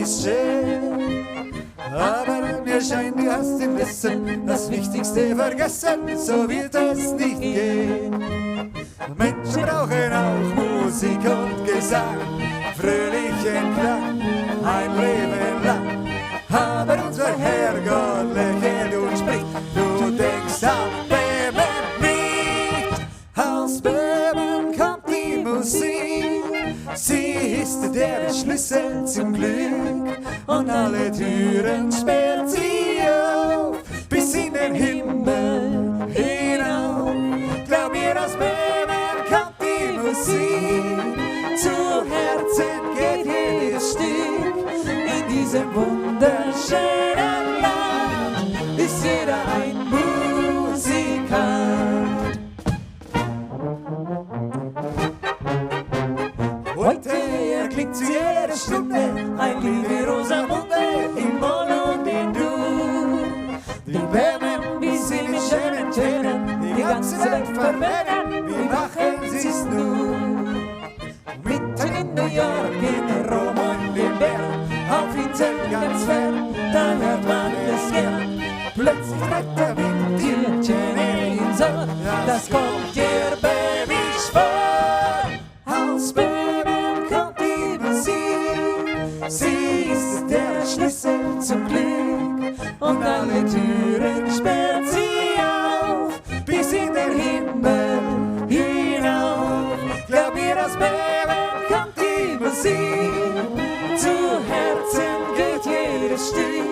Ist schön. Aber mir scheint, du hast im Wissen das Wichtigste vergessen, so wird es nicht gehen. Menschen brauchen auch Musik und Gesang, fröhlichen Klang, ein Leben lang. Aber unser Herrgott lächelt und spricht, du denkst an Böhmen nicht. Aus Böhmen kommt die Musik, sie ist der Schlüssel zum Glück und alle Türen sperrt sie auf bis in den Himmel hinauf. Glaub mir, aus Böhmen kommt die Musik, zu Herzen geht jedes Stück. In diesem wunderschönen Land ist jeder ein Musikant. Heute erklingt zu jeder Stunde ein Lied wie Rosamunde in Moll und in Dur. Die Bämen, wie sie mit schönen Tönen die ganze Welt verwöhnen, wie machen sie's nun? Mitten in New York, in Rom und in Bern, auf Inseln ganz fern, da hört man es gern. Plötzlich treibt der Wind die Töne ins Ohr, das kommt dir böhmisch vor. Aus Böhmen kommt die Musik, sie ist der Schlüssel zum Glück und alle Türen sperrt sie auf bis in den Himmel hinauf. Glaub mir, aus Böhmen kommt die Musik, zu Herzen geht jedes Stück.